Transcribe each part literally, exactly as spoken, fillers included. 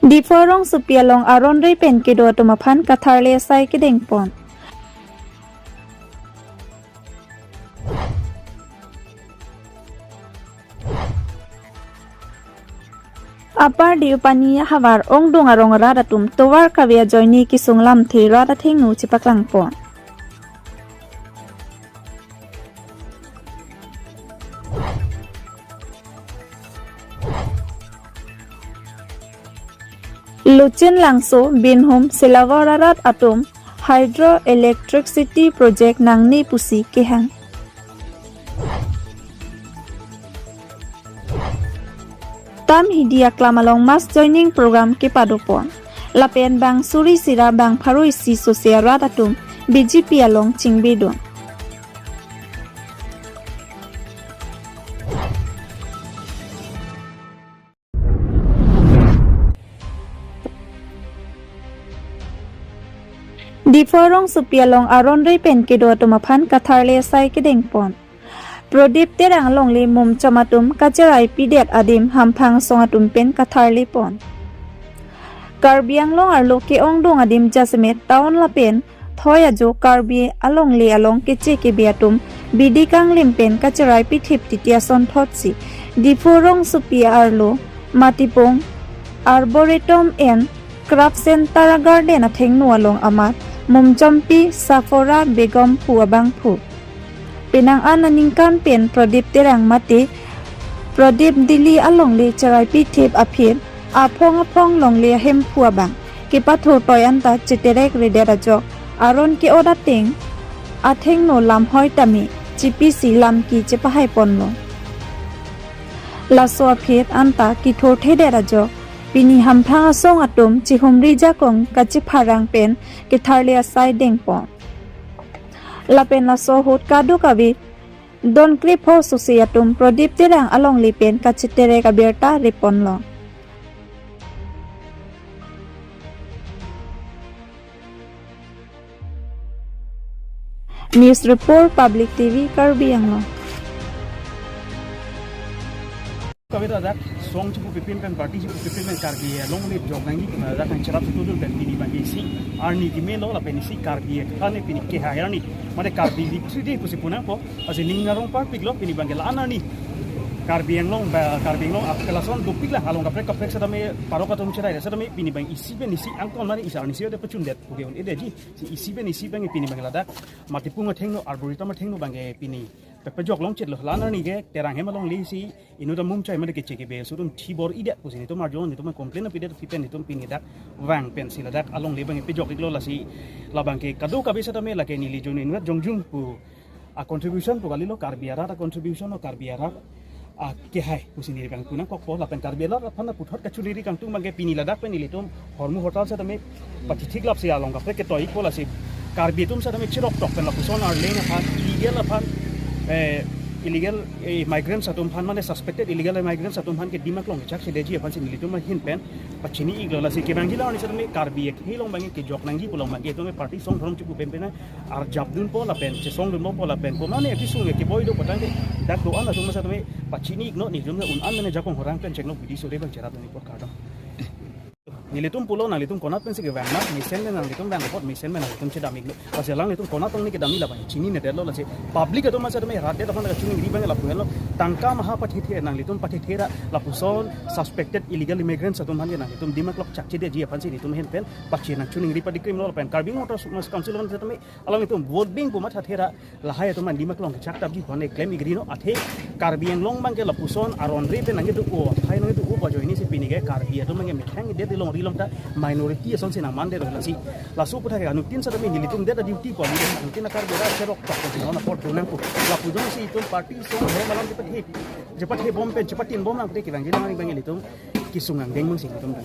Diphu rongsopi along aron re pen kedo atum aphan katharli asai kedengpon. Upper Deopani ahavar ongdung arong arat atum tovar kave ajoine kesung lamthe rat athengno chepaklangpon. Luchin Langso, Binhum, Silawar arat atum hydroelectricity project nangne pusi kehang. Tamhidi aklam along mass joining program kepadopon. Lapen bang suri sira bang pharo isi sose arat atum B J P along chingbedon. Diphu rongsopi along aron re pen kedo atum aphan katharli asai kedengpon. Pradip Terang alongle mumchom atum kacheraipidet adim hamphang asong atum pen katharlipon. Karbi Anglong arlo ke-ongdung adim jasemet town lapen thoi ajo Karbi alongle along keche kebe atum bidi kanglim pen kacheraipi thip titi asonthotsi Diphu rongsopi arlo Matipung Arboretum and Craft Center garden athengno along amat mumchompi Safora Begum pu abangphu. Penang an aningkan pen Pradip Terang mate Pradip Dili alongle cheraipi thip aphi aphong aphong longle ahemphu abang kepathu toi anta cheterek redet ajok aron ke-ot ateng athengno lamhoi tame chipisi lamki chepahaiponlo. Laso aphi anta kethurthedet ajok pini hamphang asong atum chihumri jakong kachepharang pen ketharli asai dengpon. Lapen laso ahut kadokave don krepho sose atum Pradip Terang alongle pen kacheterek abirta reponlo. News Report, Public T V, Karbi Anglong. Kave ta dak song chepupipin pen party chepupipin pen Karbi alongle jok nangji pu dak kangcherap sutudun pen pini abangke isi arni kemelo lapen isi Karbi akhane pini kehai arni mate Karbi Victory Day pusi punangpo. Lasi ning arong parpiklo pini abangke la-an arni Karbi Anglong ba Karbi Anglong ap kelason dopik la along kaprek kaprek setame parok atum cherai setame pini abang isi pen isi angkon mane isi arni isi ode pachundet puke un-edetji. Si isi pen isi abang pini abang ladak Matipung athengno Arboretum athengno abangke pini pepejok longchitlo, la-an arni ke Terang hem alongle si inut amumchai mate keche kebe aso atum thibor-idet pusi netum arjon netum complain apidet api pen netum pini dak vang pensi ladak alongle abang pejok-iklo. Lasi labangke kadokave setame lake neli jun inut jongjung pu a contribution pu kalilo, Karbi arat a contribution o Karbi arat a kehai pusi neli abang punangkokpo lapen Karbi arat aphan puthot kachiniri kangtung abangke pini ladak pen nelitum hormu hortal setame pachithik lapsi along kaprek ketoi-ikpo lasi Karbi atum setame chiroktok pen lapuson arleng aphan illegal aphan eh, illegal eh, migrants atum aphan mane suspected illegal migrants atum aphan ke Dima Klong kechakchedetji aphansi nelitum ahin pen pachini-iklo. Lasi kevangji la-an arni setame Karbi akhei along abangke kejok nangji pu along abangke itum party song dhorom chepu pen pen arjapdunpo lapen chesongdunpo lapen komane akesung keboi do potangte dak do-an atum setame pachini-iknon, netum un-an mane jakong horang pen chenglok bidi sore abang cherapdun-ikpo kardom. Nelitum pulo nanglitum konat pensi kevang ma, mesen pen nanglitum vang apot mesen pen nanglitum chedam-iknon. Lasi alanglitum konat tong ni kedam-ik labang chinine detlo lasi public atum setame rat det aphan kachiningri abang lapu henlo tangka maha pathethe nanglitum pathethe ra lapuson suspected illegal immigrants atum aphan ke nanglitum Dima Klong chakchedetji aphansi netum ahin pen pachini nangchiningri padikrimlo lapen Karbi Anglong Autonomous Council setame alanglitum vote bing pu mathathe ra lahai atum an Dima Klong kechak tapji pu an klem-ik rino athe Karbi Anglong abangke lapuson aron re pen nangkedo-o aphai nangkedo-o pu ajoine si pini ke Karbi atum abangke methang det ilong ri long ta minority asonsi nangmandet lasi laso aputhak ke anuttin setame nelitum det a-duty pu nelitum anuttin a-Karbi ra cheroktok pen non apor donangpo lapu jongsi itum party song ho malam chepathe chepathebom pen chepatinbom nangte kevangji la-an arni abang nelitum kesung angdeng mungsi itum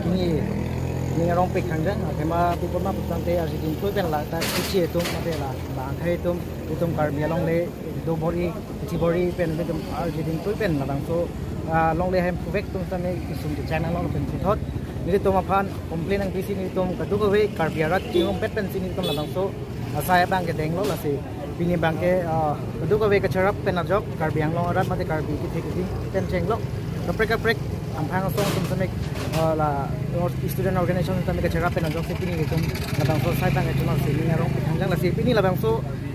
Ini, ini rongpik kangdeng, akhema pipon ma putangte arjidin tui pen la ta kichi atum mate la bang khai atum itum Karbi alongle do bor-i, kichi bor-i pen itum arjidin tui pen labangso ah, longle hem puvek atum setame kesung kechang nanglo pen puthot. Nelitum aphan complain nangpisi nelitum kadokave Karbi arat kingrumpet pensi nelitum labangso asai abangke denglo lasi pini abangke ah, kadokave kacherap pen ajok Karbi Anglong arat mate Karbi kethe keding pen chenglok kaprek kaprek Amphang asong atum sitame, uh, la or-, student organization sitame kacherap pen ajok si pini itum labangso asai abang kachunong si ning arong pithangjang. Lasi pini labangso,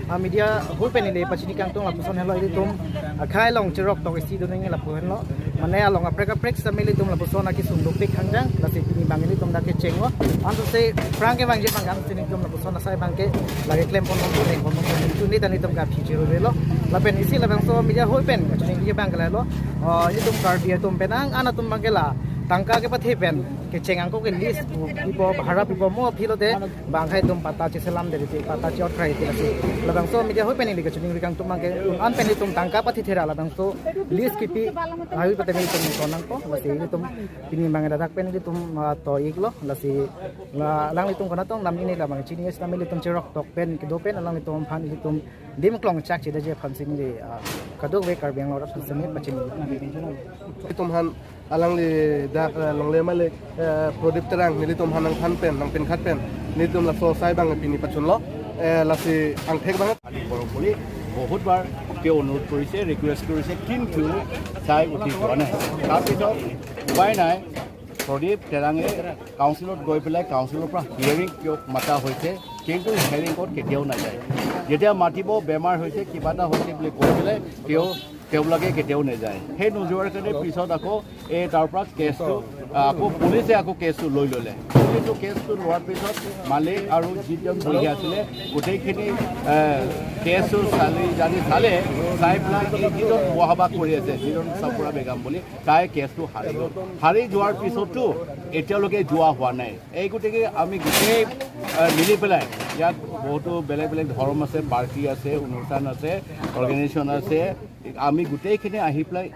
uh, media ahoi pen neli pachini kangtung lapuson henlo, ilitum, uh, akhai along cherok tok isi do nangji lapu henlo. Mane along aprek aprek sitame ilitum lapuson akesung dopik thangjang. Lasi pini abang ilitum dak kechenglo. Ansi aphrang kevangji abang kan si nelitum lapuson asai abang ke lake klem pon pon pon pon pon. Chuni ta nelitum kaphi chiru relo. Lapen isi labangso media ahoi pen kachini abang ke lahelo. Oh, ilitum Karbi atum penang an atum abang ke la tangka kepathe pen kecheng angkok ke lease pipo, bhara pipo, mo aphi lote bang akhai atum patta cheselam deri ti, patta che-ot krai ti lasi. Labangso media ahoi pen neli kachini kangtung abang ke an pen ilitum tangka pathethera labangso lease kipi ahoi pate nelitum konangpo. Lasi ilitum pini abang ladak pen ilitum, ah, to-iklo. Lasi la alanglitum konatong namni ne labang chini sitame ilitum cherok tok pen kedo pen alanglitum aphan ilitum dim klong chak chedetji aphan si neli, ah, kadokave Karbi Anglong arat aphan sitame pachini. Ilitum aphan alangli dak, eh, longle malik, eh, Prodip Terang nelitum aphan nangthan pen, nangpinkhat pen, nelitum laso asai abang pini pachunlo, eh, lasi angthek abang. কালি পৰহি বহুতবাৰ তেওঁ অনুৰোধ কৰিছে, ৰিকুৱেষ্ট কৰিছে, কিন্তু তাই উঠি যোৱা নাই। তাৰপিছত উপায় নাই, প্ৰদীপ তেৰাঙে কাউন্সিলত গৈ পেলাই কাউন্সিলৰ পৰা হিয়াৰিং কিয় মাতা হৈছে, কিন্তু হিয়াৰিঙত কেতিয়াও নাযায়। যেতিয়া মাতিব, বেমাৰ হৈছে, কিবা এটা হৈছে বুলি কৈ পেলাই তেওঁ, তেওঁলোকে কেতিয়াও নাযায়। সেই নোযোৱাৰ কাৰণে পিছত আকৌ এই তাৰ পৰা কেছটো, আহ, আকৌ পুলিচে আকৌ কেছটো লৈ ল'লে। কিন্তু কেছটো লোৱাৰ পিছত মালিক আৰু যিজন বহি আছিলে, গোটেইখিনি, আহ, কেছটো চালি জানি চালে, চাই পেলাই এই যিজন বসবাস কৰি আছে, যিজন চাপুৰা বেগম বুলি, তাই কেছটো হাৰি গ'ল। হাৰি যোৱাৰ পিছতো এতিয়ালৈকে যোৱা হোৱা নাই। এই গতিকে আমি গোটেই, আহ, মিলি পেলাই ইয়াত বহুতো বেলেগ বেলেগ ধৰ্ম আছে, পাৰ্টি আছে, অনুষ্ঠান আছে, অৰ্গেনাইজেশ্যন আছে। আমি গোটেইখিনি আহি পেলাই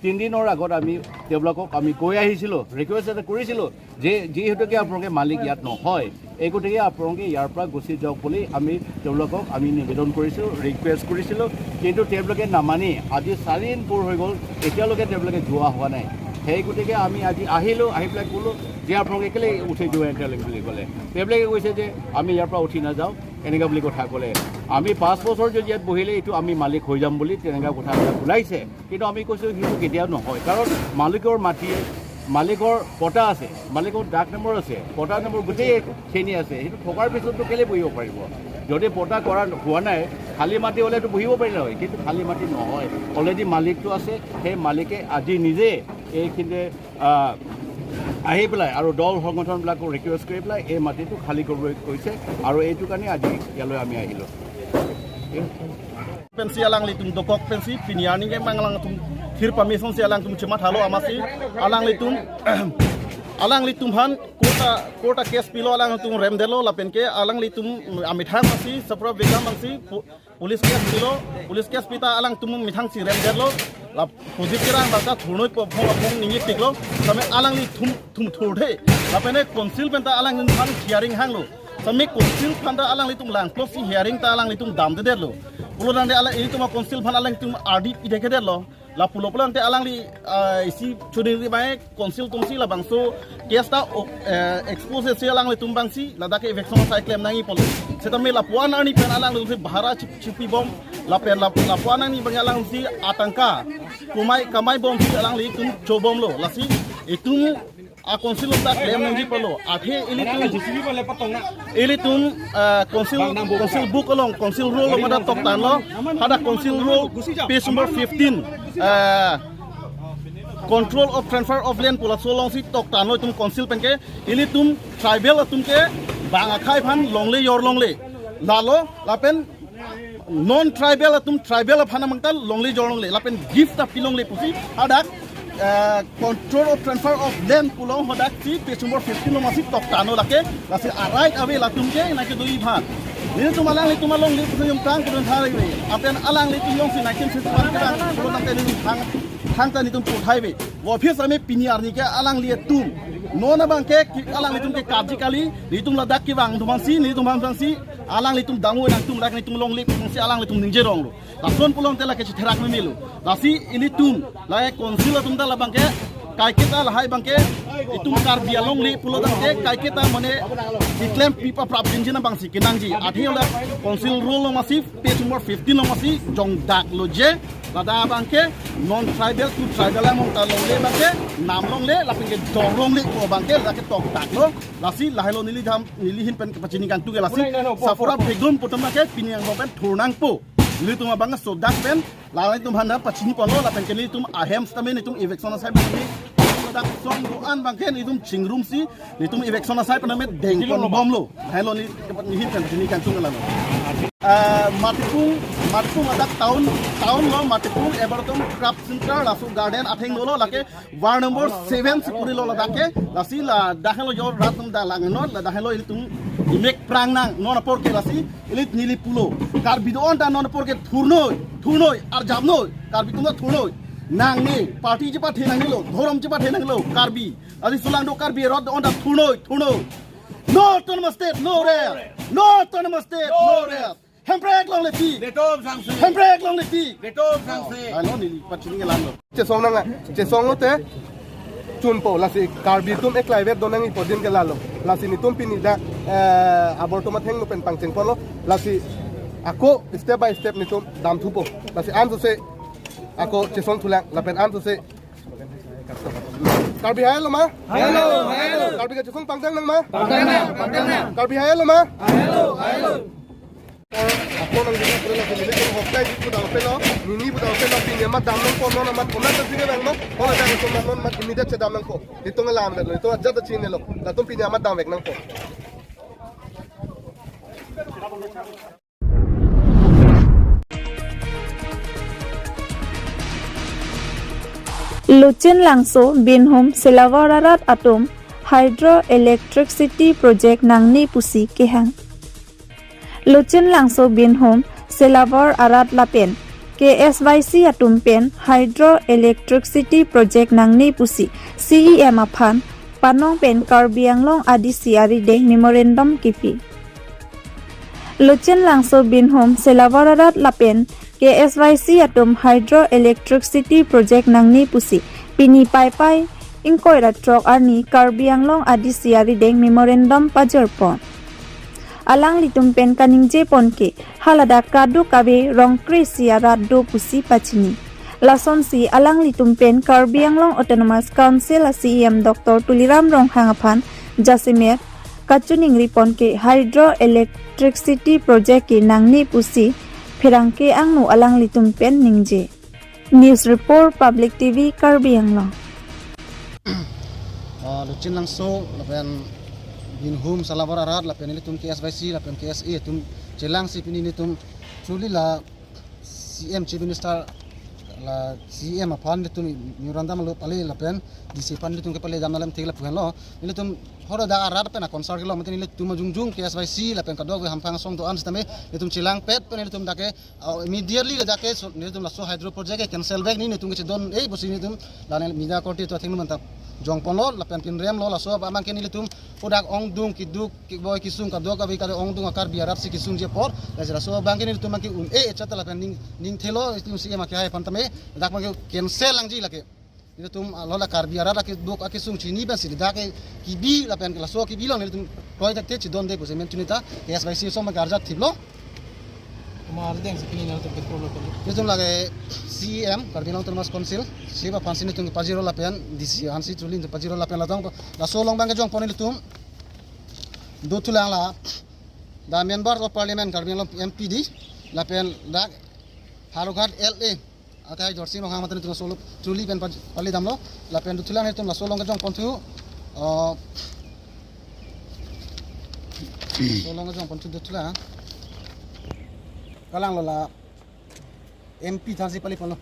তিনিদিনৰ আগত আমি তেওঁলোকক আমি কৈ আহিছিলোঁ, ৰিকুৱেষ্ট এটা কৰিছিলোঁ যে যিহেতুকে আপোনালোকে মালিক ইয়াত নহয়, এই গতিকে আপোনালোকে ইয়াৰ পৰা গুচি যাওক বুলি আমি তেওঁলোকক আমি নিবেদন কৰিছোঁ, ৰিকুৱেষ্ট কৰিছিলোঁ। কিন্তু তেওঁলোকে নামানি আজি চাৰিদিন পূৰ হৈ গ'ল, এতিয়ালৈকে তেওঁলোকে যোৱা হোৱা নাই। সেই গতিকে আমি আজি আহিলোঁ, আহি পেলাই ক'লোঁ যে আপোনালোকে কেলৈ উঠি যোৱা নাই বুলি ক'লে। তেওঁলোকে কৈছে যে আমি ইয়াৰ পৰা উঠি নাযাওঁ, এনেকুৱা বুলি কথা ক'লে। আমি পাঁচ বছৰ যদি ইয়াত বহিলে এইটো আমি মালিক হৈ যাম বুলি তেনেকুৱা কথা এটা ওলাইছে। কিন্তু আমি কৈছোঁ সেইটো কেতিয়াও নহয়, কাৰণ মালিকৰ মাটি, মালিকৰ পটা আছে, মালিকৰ ডাক নম্বৰ আছে, পটা নম্বৰ গোটেইখিনি আছে। সেইটো থকাৰ পিছততো কেলে বহিব পাৰিব? যদি পটা কৰা হোৱা নাই, খালী মাটি হ'লেতো বহিব পাৰিলে হয়, কিন্তু খালী মাটি নহয়, অলৰেডি মালিকটো আছে। সেই মালিকে আজি নিজে এইখিনিতে, আহ, আহি পেলাই আৰু দল সংগঠনবিলাকক ৰিকুৱেষ্ট কৰি পেলাই এই মাটিটো খালী কৰিবলৈ কৈছে আৰু এইটো কাৰণে আজি ইয়ালৈ আমি আহিলোঁ। Pensi alanglitum dokok pensi pini arni ke mang alangtum thir pamison si alangtum chemathalo amatsi alanglitum, alanglitum aphan court a, court a case pilo, alanglitum remdetlo lapen ke alanglitum amethang amatsi Sapra Vega amatsi pu-, police case pilo, police case pita alangtum methang si remdetlo, la Prodip Terang bangta thurnoi po phong phong ningje tiklo, sitame alanglitum thum thurthe, lapen e council penta alangtum aphan hearing hanglo. Sitame council aphan ta alanglitum langplot si hearing ta alanglitum damdedetlo. Pulo tangte alang ilitum a council aphan alanglitum ardi pidekdetlo. Lapulo pulo tangte alangli, ah, isi chuding ri bai council atumsi labangso case ta o, eh, expose si alanglitum abangsi ladak ke eviction asai klem nangji pulo. Sitame lapuan arni pen alanglitum si bhara chip-, chipibom lapen lap-, lapuan arni abang alangsi atangka kumai kamai bomsi alanglitum chobomlo. Lasi itum a council ta klem nangji pulo. Athe ilitum, ilitum, ah, council, council book along, council rule along hadak toktanlo. Hadak council rule page number fifteen, ah, control of transfer of land pu laso alongsi toktanlo itum council pen ke. Ilitum tribal atum ke bang akhai aphan longle jor longle, lalo lapen non tribal atum tribal aphan amang ta longle jor longle lapen gift ta pilongle pusi hadak, eh, control of transfer of land pulo, hadaksi page number fifteen along amatsi toktanlo lake. Lasi a right away latum ke nangkedoji aphan. Nelitum alanglitum alongle pusi jongtang kudun thari ve. Lapen alanglitum jongsi nineteen sixty-one ke bang pulo tangte nelitum thang, thangta nelitum puthai ve. Vo aphi sitame pini arni ke alanglitum non abang ke ki-, alanglitum ke karji kali, nelitum ladak kevang atum aphansi, nelitum aphansi alanglitum dangvoi nangtum rak nelitum longle pusi alanglitum ningje ronglo. Lason pulo tangte lake chitherak memelo. Lasi ilitum, lake council atum ta labang ke, kaiketa lahai abang ke Itum Karbi alongle pulo tangte kaiketa mane iklem pipa prap jinjin abangsi kenangji. Athe ola council rule along masi, page number fifteen along masi jongdaklo je, ladak abangke non tribal to tribal among ta longle abangke, nam longle lapen ke dor longle ko abangke ladak ke tokdaklo. Lasi lahelo neli dam, neli ahin pen kepachini kangtung ke lasi. Sapura begum putum ke pini angbong pen thurnangpo. Nelitum abang sodak pen, la nelitum aphan pachini ponlo lapen ke nelitum ahem sitame nelitum eviction asai pen neli ladak song do-an abangke nelitum chingrumsi nelitum eviction asai pen dengponbomlo. Lahelo neli ahin pen kepachini kangtung ke lalo. Eh, Matipung, Matipung ladak town, town lo Matipung, ebertum craft center, laso garden atheng dolo, lake ward number seven si purilo ladak ke, lasi ladak helo jo rat atum da langnon, ladak helo ilitum imek prang nang, non apor ke lasi, ilit neli pulo. Karbi do-an ta non apor ke thurnoi, thurnoi, arjapnoi, Karbi atum ta thurnoi. Nangne, party chepathe nangnelo, dhorom chepathe nangnelo, Karbi. Lasi sulang do Karbi rat do-an ta thurnoi, thurnoi. No autonomous state, no rest. No autonomous state, no rest. Hemprek longle pik. Netum sangse. Hemprek longle pik. Netum sangse. Ano neli pachini ke lalo. Chesong nang, chesong lote chunpo, lasi Karbi atum eklai vet do nangji pu din ke lalo. Lasi nelitum pini dak, eh, abortum athengno pen pangcheng ponlo. Lasi ako step by step nelitum damthupo. Lasi ansose ako chesong thulang lapen ansose Karbi hai lo ma? Hai lo, hai lo. Karbi kachesong pangdang nang ma? Pangdang nang, pangdang nang. Karbi hai lo ma? Hai lo, hai lo. Ako nang dili pura lagi nelitum hoklai di pu dang pelo, nini pu dang pelo, pini amat dam nangpo, non amat kona ta sige bang ma, kona ta kona non amat immediate che dam nangpo. Nelitum alam lo, nelitum ajat ta chinilo, latum pini amat damvek nangpo. Lochin Langso, Binhum, Selawar arat atum hydroelectricity project nangne pusi kehang. Lochin Langso, Binhum, Selawar arat lapen K S Y C atum pen hydroelectricity project nangne pusi C E M aphan panong pen Karbi Anglong A D C arideng memorandum kipi. Lochin Langso, Binhum, Selawar arat lapen K S Y C atum hydroelectricity project nangne pusi pini Paipai ingkoi ra throk arni Karbi Anglong A D C arideng memorandum pajirpon. Alanglitum pen kaningje pon ke haladak kadokave rong kre-isi arat do pusi pachini. Lasonsi alanglitum pen Karbi Anglong Autonomous Council a C E M Doctor Tuliram Ronghang aphan jasemet kachiningri pon ke hydroelectricity project ke nangne pusi pherangke angno alanglitum pen ningje. News report, Public T V, Karbi Anglong. Ah, Lochin Langso lapen Binhum, Selawar arat lapen ilitum K S Y C lapen K S A atum chelangsi pini nelitum chuli la C M, Chief Minister, la C M aphan nelitum memorandum lo pale lapen D C aphan nelitum kepale dam alam thik lapu henlo. Nelitum horo da arat pen a concern kelong mate nelitum ajungjung K S Y C lapen kadokave hamphang asong do-an sitame nelitum chelangpet pen nelitum dak ke, ah, immediately dak ke so, nelitum laso hydro project ke cancel vek, nelitum kechedon-e pusi nelitum la neli media korte to athengno manta jongponlo lapen pinremlo. Laso abang ke nelitum hadak ongdung keduk keboi kesung kadokave kado ongdung a Karbi arat si kesungji apor, lasi laso abang ke nelitum abang ke un-e echat lapen ning, ning thelo itum C M akehai aphan tame dak abang ke cancel nangji lake. Nelitum, ah, lo la Karbi arat ake duk ake sung chini pensi dak ke kebi lapen ke laso kebi along nelitum kroi thakte chedonde pusi men chunita K S Y C asong abang ke arjap thiplo. Kumar deng si pini nelitum ke polo polo. Nelitum lake C E M, Karbi Anglong Autonomous Council, chief aphansi nelitum pajirlo lapen D C aphansi chuli nelitum pajirlo lapen latong laso along abang ke jongpon nelitum dothulang la the Member of Parliament Karbi Anglong M P D lapen dak Howraghat L A akai Dorsing Ronghang mate nelitum solo chuli pen paj-, pale damlo lapen dothulang nelitum laso along ke jongponthu, ah, laso along ke jongponthu dothulang. Kalanglo la M P thansi pale ponlo.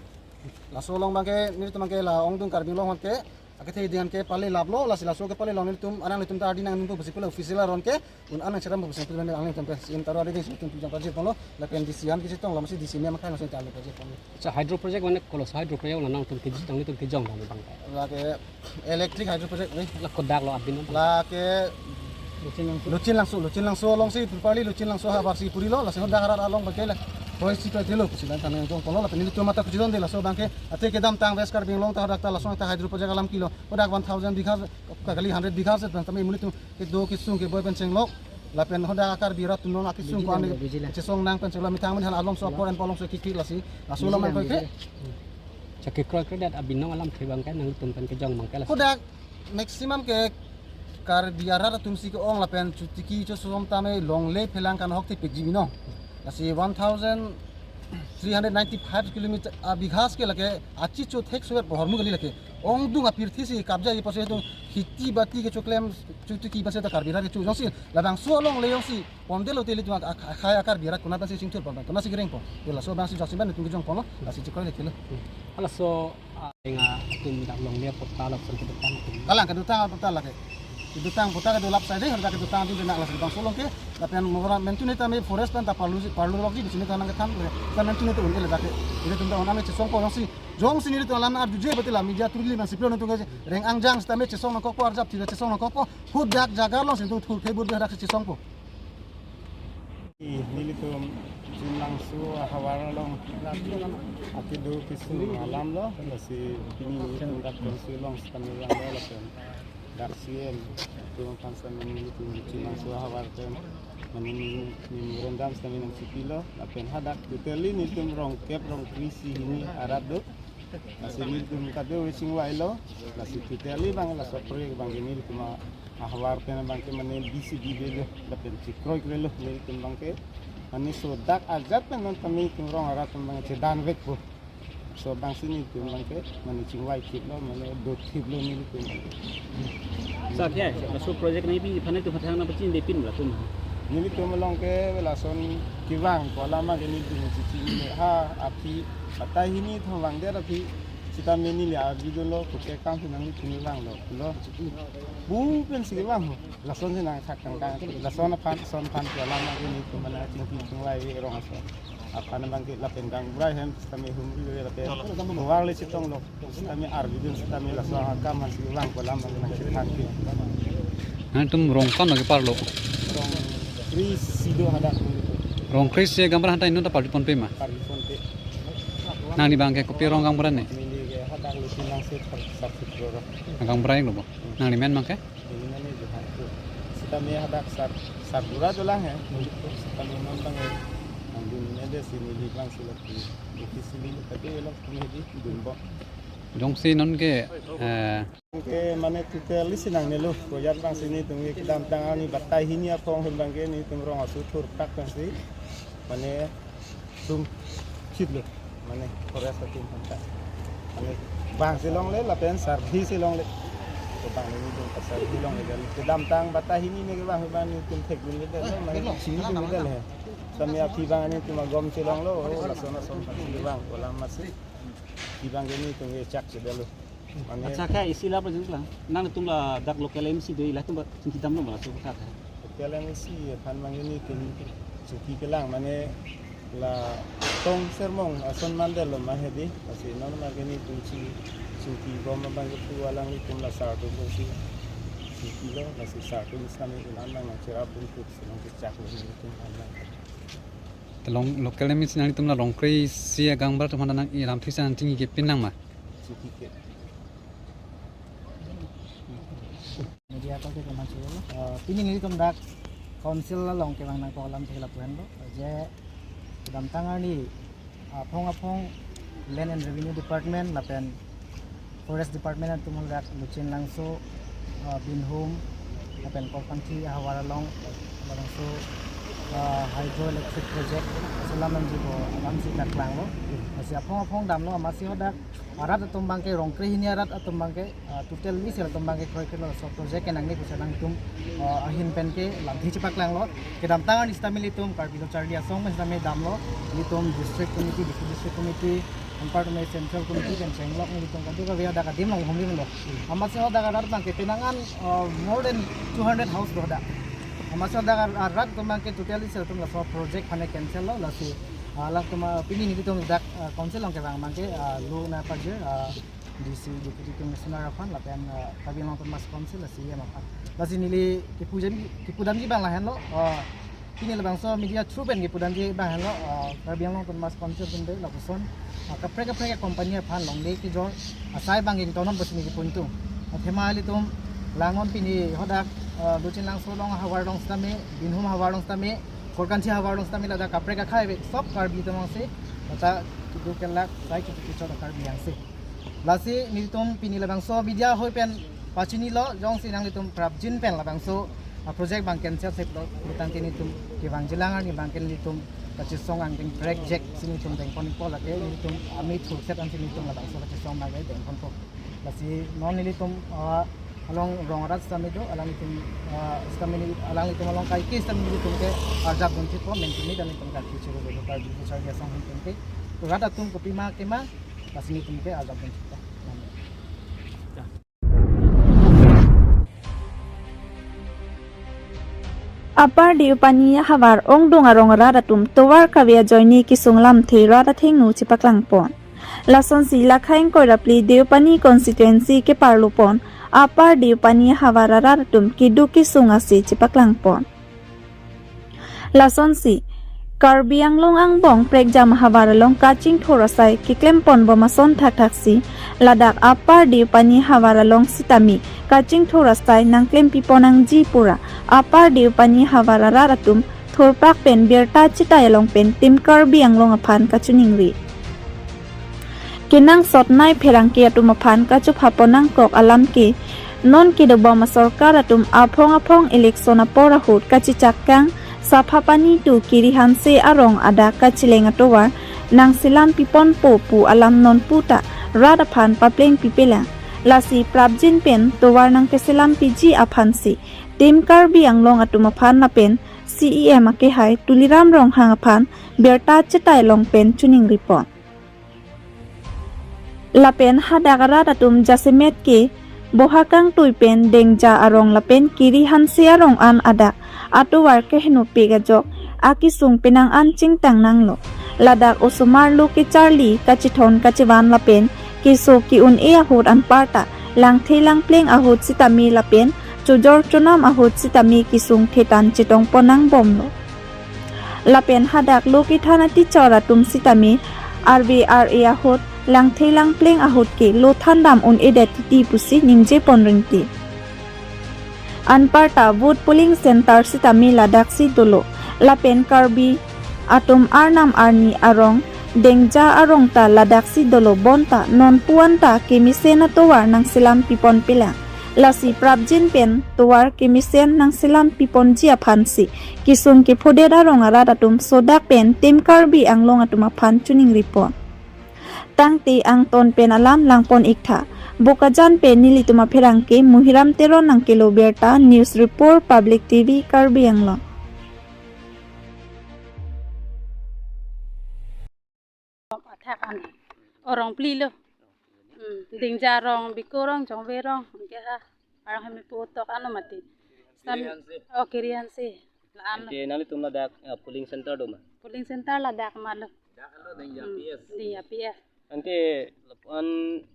Laso along abang ke nelitum abang ke la ongdung Karbi Anglong ke akethe ding an ke pale laplo, lasi laso kepale along nelitum alanglitum ta ardi nangpo pusi pule official aron ke un-an nangcherap pusi nelitum alanglitum pen C M taro ardi ding si nelitum pijang pajirponlo lapen D C aphan kechetong lo, masi D C mem akhai lo si ta lo pajirponlo. Acha, hydro project mane kolos hydro project mane nangtum kejong, nelitum kejong abang abang. Lake electric hydro project ni. La kodak lo abin. Lake Lochin Langso. Lochin Langso, Lochin Langso alongsi properly Lochin Langso havar si purilo, lasi hadak arat along abang ke la Hoi, si to telo, si lang tanang jong polo, lapen nelitum mata kujidon de laso abangke, ate kedamtang West Karbi Anglong ta hadak ta laso ta hydro project alam kilo, hadak one thousand bigha, kali hundred bigha se, tame monit atum kedo kesung keboi pen chenglok, lapen hadak Karbi rat atum non akesung ko ani, chesong nang pen chenglok, methang men hala alongso apor en polongso kiki lasi, laso lam ko ke. Chakikroikre dat abinong alamthe abangke nangtum pen kejong abangke laso. Hadak maximum ke Karbi arat atum si ke-ong lapen chotiki chosom tame longle phelang kanghok thepik ji binong. Lasi one thousand three hundred ninety-five kilometer, ah, bigha ke lake achi chothek suet bohormu kali lake. Ongdung apirthe si kabja ji pose tung kheti bati kechoklem chotiki base ta Karbi arat kecho jongsi labangso alongle jongsi pondelo te ilitum ak-, ak-, akhai a-Karbi arat konat si chingthur pon, konat si kereng pon. Yo laso abang si joksim ban ilitum kejong ponlo, lasi chekroi le kelo. Halaso, ah, enga atum dak longle apatta lapuson kedotang atum. Kalang kedotang apatta lake. Kedotang apatta kedo lap side, hadak kedotang atum kena lasi bangso along ke, lapen mora mentune tame forest pen ta parlu, parlu lok ji, bisini ta nangkethan, ta mentune ta un-e le dak ke. Ilitum ta un-e chesong pon jongsi, jongsi nelitum alam arjuje bati la media through li nang siplo nangtum ke reng angjang sitame chesong nangkokpo, arjap thila chesong nangkokpo, hadak jaga along si ilitum thurthe bur hadak si chesong pon. Nelitum Chinlangso ahavar along akedo kesung alam lo, lasi pini nelitum dak konsil along sitame vanglo lapen dak C M atum aphan sitame nelitum Chinlangso ahavar pen mane memorandum sitame nangchipilo, lapen hadak totally nelitum rong kep rong kre isi hini arat do. Lasi nelitum kado chingvailo, lasi totally abang laso project abang nelitum ahavar pen abangke mane D C D avelo, lapen chekroikrelo nelitum abangke, mane so dak ajat pen non tame nelitum rong arat pen abang chedanvekpo. So abang si nelitum abangke mane chingvai thiplo, mane do thiplo nelitum abangke. Sa kya, laso project nangpi aphan nangtum aphan nangpachinidepin latum. Nelitum along ke lason kevang ko alam abangke nelitum chichini ha aphi batai hini thong vangdet aphi sitame neli arjudunlo, kopi akam si nangtum kevanglo, lo. Bu pen si kevang ho. Lason si nangthak kangkang. Lason aphan, son aphan ko alam abangke nelitum mane chingki chingvai rong aso aphan abangke lapen gaonbura ahem sitame humri le lapen tovar le chetonglo. Sitame arjudun sitame laso akam aphan si vang ko alam abangke nangchethang ke. Nangtum rong ko-an lo keparlo? Rong kre isi do hadak. Rong kre isi agamra aphanta inut ta parjupon pe ma? Parjupon pe. Nangli abangke kopi rong agamra ne? Neli ke hadak Luchinlangso sar, sar sutro ro. Agamra iklo bo. Hmm. Nangli men abangke? Neli men ne Johan ko. Sitame hadak sar, sarbura dolang he. Sitame non abang he. Nangdun ne de si neli abang si lagi. Officially kado elok ne di dunbom. Jongsi non ke, eh, ke mane totally si nangnelo, koyat abang si nelitum ke kedamtang arni batai hini aphong ahut abangke nelitum rong aso thurpak abang si mane sum chitlo, mane forest atum aphanta. Mane bang si longle lapen sarpi si longle. Ko bang nelitum ka sarpi longle dan kedamtang batai hini ne kevang ahut abang nelitum thekdunledetlo, mane chiniledetlo he. Sitame aphi abang nelitum agom si longlo, o lason lason abang si kevang ko alam masi. Aphi abangke nelitum ke chak chedetlo. Mane accha, kya isi la project lang. Nangtum ladak local M C do ilitum ba chingki damlo ma laso kotha. Local M C aphan abangke nelitum chingki kelang mane la Tong Sermong ason mandetlo ma hedi. Lasi non abangke nelitum ching, chingkibom abangke pu alanglitum la sar atum si chingkilo, lasi sar atum sitame un-an nang nangcherapdun put si nangkechaklo nelitum an nang. Te long local M C nanglitum la rong kre isi agamra atum aphanta nang iram thisa nangchingki kepin nang ma? Chingki ke. Media ko ke teman suruh. Eh, pini nelitum dak council along kevang nangkok alamthe lapu-an lo. Je kedamtang arni aphong aphong Land and Revenue Department lapen Forest Department atum hadak Luchinlangso, ah, Binhum, lapen Korpangthi ahavar along, labangso, ah, hydroelectric project, solar lamji ko alam si dak klanglo. Lasi aphong aphong damlo, amatsi hadak arat atum abangke rong kre hini arat atum abangke, ah, totally si atum abangke kroikrelo, so project ke nangne pusi nangtum, ah, ahin pen ke lamthe chepaklanglo. Kedamtang arni sitame ilitum Karbi Lo Charli Asong pen sitame damlo, ilitum district committee, district district committee, anparta me central committee pen chenglok nelitum kadokave hadak adim along humri lo. Amatsi hadak arat abangke penang an, uh, more than two hundred house do hadak. Amatsi hadak ar-, arat atum abangke totally si atum laso project aphan ke cancel lo, lasi, uh, latum, uh, pini nelitum dak, uh, council along kevang abangke, uh, lo na pajir, uh, D C, Deputy Commissioner aphan lapen, uh, Karbi Anglong Autonomous Council, uh, C E M aphan. Lasi neli kepudam, kepudamji abang lahenlo, uh, Pini labangso media through pen kipudamji abang henlo, ah, Karbi Anglong Autonomous Council atum do lapuson, ah, kaprek kaprek company aphan longle kejor asai abang ingtonon pusi neli kipu ingtung. Athema ilitum langnon pini hadak, ah, Lochin Langso along ahavar along sitame, Binhum ahavar along sitame, Korkanthi ahavar along sitame ladak kaprek akhai ave sob Karbi atum alongsi, ladak kedo kelak sai kedo kejor Karbi angse. Lasi nelitum pini labangso media ahoi pen pachinilo, jongsi nanglitum prapjin pen labangso, ah, project abang cancel seplo, pulotangte nelitum kevangjilang arni abang ke nelitum kachesong angdeng project si nelitum dengpon ikpo, lake nelitum amei thurset ansi nelitum labangso kachesong abang ke dengponpo. Lasi non nelitum, ah, along rong arat sitame do, alanglitum, ah, sitame neli, alanglitum along kaike sitame nelitum ke arjap dun thitpo, mentumi dan nelitum kaki churu do, Karbi kacharli asong atum ke. To rat atum kopima kema, lasi nelitum ke arjap dun thitpo. Upper Deopani ahavar ongdung arong arat atum tovar kave ajoine kesung lamthe rat athengno chepaklangpon. Lasonsi Lakha ingkoi ra phli Deopani constituency keparlopon Upper Deopani ahavar arat atum keduk kesung ase chepaklangpon. Lasonsi Karbi Anglong angbong prekjam ahavar along kachingthur asai keklempon bom ason thakthaksi ladak Upper Deopani ahavar along sitame kachingthur asai nangklempipon nangji pura Upper Deopani ahavar arat atum thurpak pen birta chitai along pen Team Karbi Anglong aphan kachiningri. Kenangsot nei pherangke atum aphan kachophapon nangkok alam ke non kedobom asorkar atum aphong aphong election apor ahut kachechak kang Sapha Pani to Kiri Hanse arong adak kacheleng atovar nangselampiponpo pu alam nonpu ta rat aphan paplengpipelang. Lasi prapjin pen tovar nangkeselampiji aphansi Team Karbi Anglong atum aphan lapen C E M akehai Tuliram Ronghang aphan birta chitai along pen chiningripon. Lapen hadak arat atum jasemet ke Bohakangtui pen Dengja arong lapen Kiri Hanse arong an adak atovar kehenopik ajok akesung penang an chingtang nanglo. Ladak osomar lo kecharli kachethon kachevan lapen keso ke-un-e ahut anparta langthe langpleng ahut sitame lapen chojor chonam ahut sitame kesung thetan chetongpon nangbomlo. Lapen hadak lo kethan atichor atum sitame arve ar-e ahut langthe langpleng ahut ke lo thandam un-edet titi pusi ningjepon ringti. Anparta vote polling center sitame ladaksi dolo. Lapen Karbi atum arnam arni arong Dengja arong ta ladaksi dolo bonta nonpu anta kemesen atovar nangselampiponpelang. Lasi prapjin pen tovar kemesen nangselampiponji aphansi kesung kephodet arong arat atum sodak pen Team Karbi Anglong atum aphan chiningripon. Tangte angton pen alam langpon iktha. Bokajan pen nelitum apherangke Muhiram Teron nangkelo birta, News Report, Public T V, Karbi Anglong. Athak an. Arong phli lo. Hmm, Dengja arong, Biko arong, Jongve arong, anke ha. Arong hemi putok ano mati. Sam-, Kiri Hanse. Oh, Kiri Hanse. La-an lo. Ante nanglitum ladak, eh, polling center do ma? Polling center ladak ma lo. Dak lo Dengja Hmm, P S. Dengja P S. Anke lapuan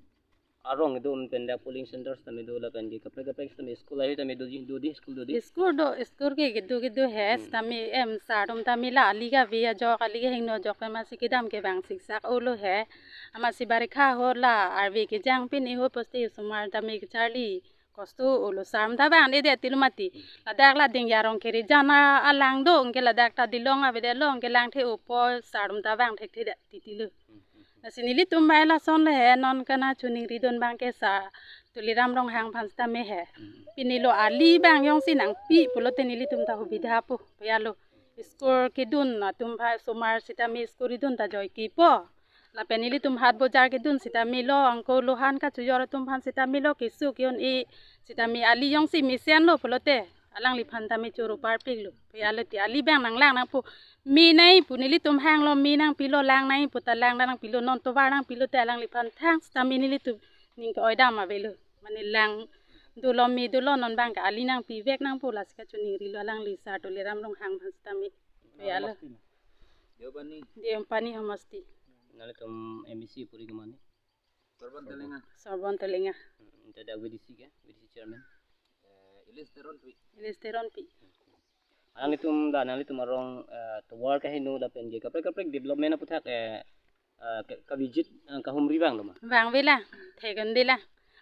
arong kedo pen dak polling center sitame do lapen ke kaprek kaprek sitame school ahi tame doji, dodi, school dodi. School do, school ke kedo kedo he, Hmm. sitame em sir atum tame la ali kave ajok, ali kehingno ajok amatsi kedam kevang siksak olo he. Amatsi barikha ahut la arve kejang pini ahut poste osomar tame kecharli kosto olo, sir atum ta vang-edet tilo mati. Ladak la Dengja arong kerijan a-, alang do, anke ladak ta dilong avedetlo, anke langthe opo sir atum ta vang thekthedet titilo. Lasi nelitum bai lason le he, non kana chiningridun abang ke sir Tuliram Ronghang aphan sitame he. Pini lo ali abang jongsi nangpi pulote nelitum ta hubidha po, pia lo. School kedun atum aphan osomar sitame school kedun ta joike po. Lapen nelitum hat bojar kedun sitame lo, angko lohan kachojor atum aphan sitame lo, keso ke-un-e sitame ali jongsi mesenlo pulote alangliphan tame choro parpiklo. Pia lo ti ali abang nanglang nangpo. Me nai pu nelitum hanglo, me nangpilo, lang nai pu ta lang nangpilo, non tovar nangpilo te alangliphan thang sitame nelitum ning ke-oidam avelo. Mane lang dolo, me dolo, non abang ke ali nangpivek nangpo, lasi kachiningrilo alangli sir Tuliram Ronghang aphan sitame. Pia lo. Deopani. Deopani Hamasti. Nanglitum M A C puri ke mane? Sorbon Telenga. Sorbon Telenga. Hmm, ante dak V D C ke? V D C chairman? Eh, Ilis Teronpi. Ilis Teronpi. Nanglitum da, nanglitum arong, eh, tovar kaheno lapen ke kaprek kaprek development aputhak, eh, eh, ka, ka visit, eh, kahumri vanglo ma? Vangve la, thekonde la.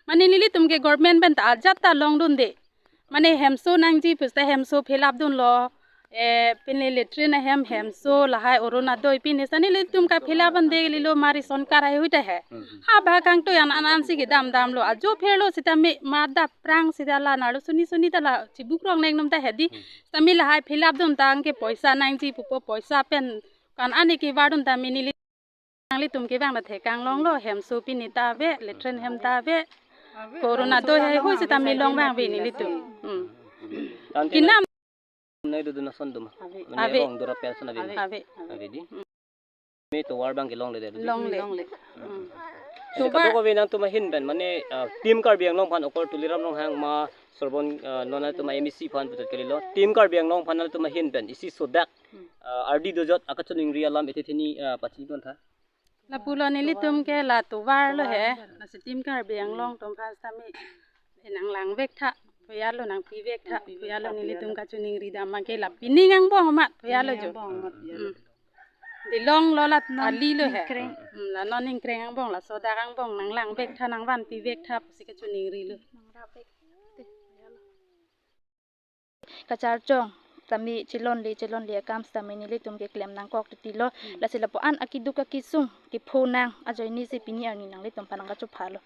Mane nelitum ke government pen ta ajat ta longdunde. Mane hemso nangji pusita hemso fill up dunlo. Eh, pine latrine ahem hemso lahai Orunodoi pine sani nelitum ka fill up ande lilo mari sonkar hai hui ta he. Hmm, hmm. Ha ba kangtoi an an ansi kedam damlo. Ajo pherlo sitame ma dap prang sita la nalo suni suni ta la chibuk rong neng nom ta he di. Hmm. Sitame lahai fill up dun tangke poisa nangji pupo poisa pen kan ani kevardun tame neli nanglitum kevang ta thekang longlo, hemso pine ta ave, latrine hem ta ave, Orunodoi hai hui sitame long vangve nelitum. Hmm. Tangte kinam nai dudun ason duma. Ave. Mane ave. Rong dura pension ave. Ave. Ave. Ave di. Hmm. Me tovar abang ke longle de. Longle. Longle. Hmm. Ante tovar kadokave nangtum ahin pen mane, ah, Team Karbi Anglong aphan okor Tuliram Ronghang ma Sorbon, ah, non atum MAC aphan puthot kalilo. Team Karbi Anglong aphan atum ahin pen isi sodak, hmm, ah, ardi dojot akachoningri alam ethe theni, ah, pachini pon tha. Lapulo nelitum ke la tovar lo he. Lasi Team Karbi Anglong atum aphan sitame nang langvek tha, phoyalo nangpivek tha, phoyalo nelitum kachoningri dam abang ke la pining angbong amat phoyalo jo. Angbong amat, ya. Hmm. Dilong lo la non ali lo he. Ningkreng. Hmm, la non ningkreng angbong, la sodak angbong nang langvek tha, nang vanpivek tha pusi kachoningri lo. Kacharchong tame chelonle chelonle akam sitame nelitum ke klem nangkok titi lo. Hmm. Lasi lapu-an akeduk akesung kepho nang ajoine si pini arni nanglitum aphan nangkachophalo.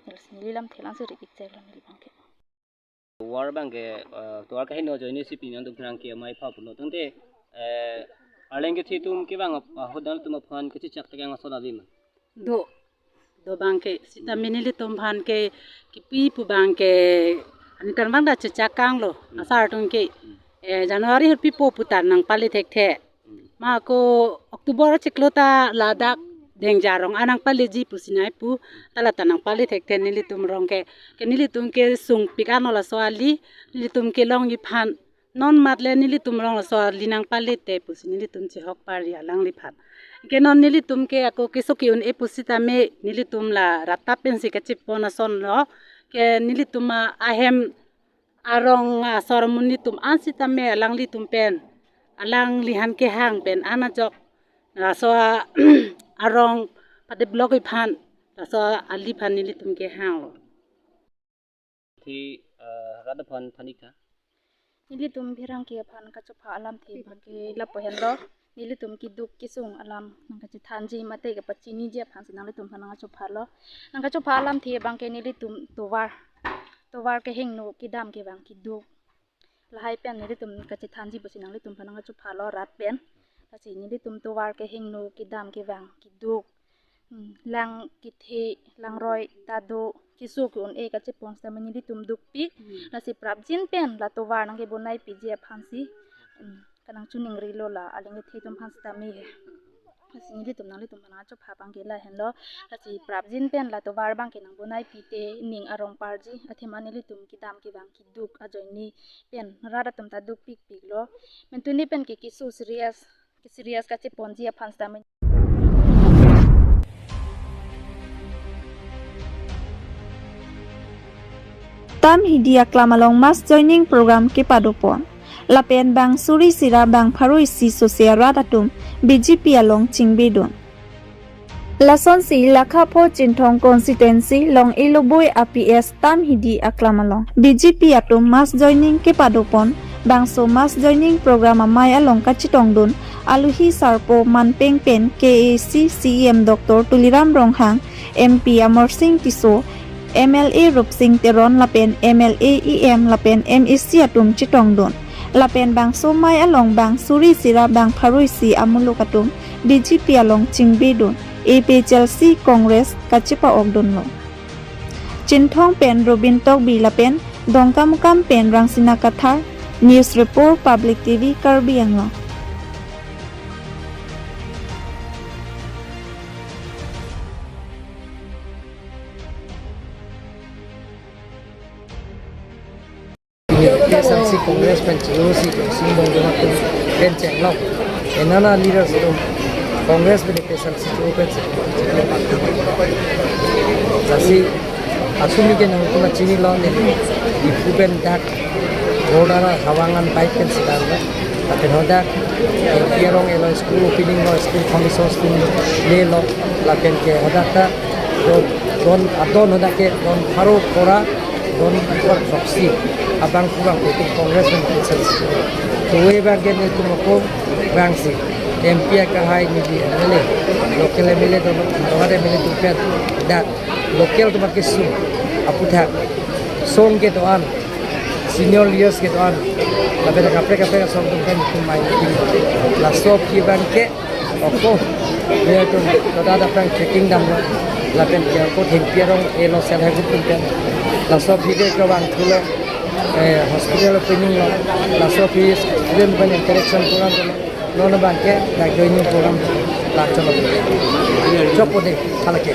Lasi neli lamthe lang suri kechek lo neli abang ke. Tovar abang ke, eh, tovar kaheno ajoine si pini nangtum pherangke amei pha pulo. Tangte, eh, arleng kethe atum kevang ap-, ahut nangtum aphan kachechak tekang ason ave ma? Do, do abang ke, sitame nelitum aphan ke, kipi pu abang ke, ani kan abang ta chechak kanglo, hmm, asar atum ke, hmm, eh, January hut pipo pu ta nangpale thekthe. Hmm. Ma ako October chiklo ta ladak Dengja arong an nangpaleji pusi nai pu, ta la ta nangpale thekthe nelitum arong ke, ke nelitum ke sungpik anlo laso ali, nelitum kelongji aphan, non mat le nelitum arong laso ali nangpale te pusi nelitum chehok pari alangliphan. Ke non nelitum ke ako keso ke-un-e pusitame nelitum la rat ta pensi kachepon ason lo. Ke nelitum a-, ahem arong asor amonit atum an sitame alanglitum pen, alangli aphan kehang pen an ajok laso a-, arong padevelop aphan, laso ali aphan nelitum kehanglo. Thi, eh, rat aphan than-ik tha. Nelitum pherangke aphan kachopha alamthe abang ke lapu henlo. Nelitum keduk kesung alam nangkachethanji mate kapachiniji aphan si nanglitum aphan nangkachophalo. Nangkachopha alamthe abang ke nelitum tovar, tovar kehingno kedam kevang keduk, lahai pen nelitum kachethanji pusi nanglitum aphan nangkachophalo rat pen. Lasi nelitum tovar kehingno kedam kevang keduk, hmm, lang kethe, langroi ta do, keso ke-un-e kachepon sitame nelitum dukpik. Hmm. Lasi prapjin pen la tovar nangkebonaipiji aphan si, hmm, kanangchoningrilo la arleng kethe atum aphan sitame he. Lasi nelitum nanglitum aphan nangchopha abang ke lahenlo. Lasi prapjin pen la tovar abang ke nangbonaipi te ning arong parji, athema nelitum kedam kevang keduk ajoine pen rat atum ta dukpikpiklo. Mentuni pen ke keso serious, ke serious kacheponji aphan sitame. Tamhidi aklam along mass joining program kepadopon. Lapen bang suri sira bang pharo isi sose arat atum B J P along chingbedun. Lasonsi Lakha pho Chinthong constituency Long Ilubui a P S Tamhidi aklam along B J P atum mass joining kepadopon, bangso mass joining program amei along kachetongdun, aluhi sarpo manpeng pen K A A C C E M Doctor Tuliram Ronghang, M P Amarsing Tisso, M L A Rupsing Teron lapen M L A E M lapen M A C atum chetongdun. Lapen bangso amei along bang suri sira bang pharo isi amuluk atum B J P along chingbedun, A P H L C Congress kachepa-okdunlo. Chinthong pen Robin Tokbi lapen Dongkamukam pen Rangsina Kathar, News Report Public T V Karbi Anglong. K S R C Congress pen chiro si Sing Bongjoma pen pen chenglok. Enana leaders atum Congress pen K S R C chiro pen si. Jasi asumi ke nangtum chinilo ne. Diphu pen dak border hawang an bike pen si dan. Lapen hadak, eh, P R Rong elo school opening lo, school foundation stone lelo, lapen ke hadak ta don, don, adon hadak ke don pharo phra, don pharo throksi abang kurang pen Congress pen kechal. Kove abang ke netum ako vangsi M P akehai, neli M L A, local M L A, don, don M L A atum pen, dak local atum akesung aphuthak, song kedo-an, senior leaders kedo-an, lapen kaprek kaprek asong atum pen itum mai meeting. Laso aphi abang ke ako, netum toda aphrang checking damlo, lapen ke ako thengpi arong elo self help group atum pen. Laso aphi ke kevang thulo, eh, hospital opening lo, laso aphi student pen interaction program lo, non abang ke dak joining program la cholo. Chokpo dei, halake.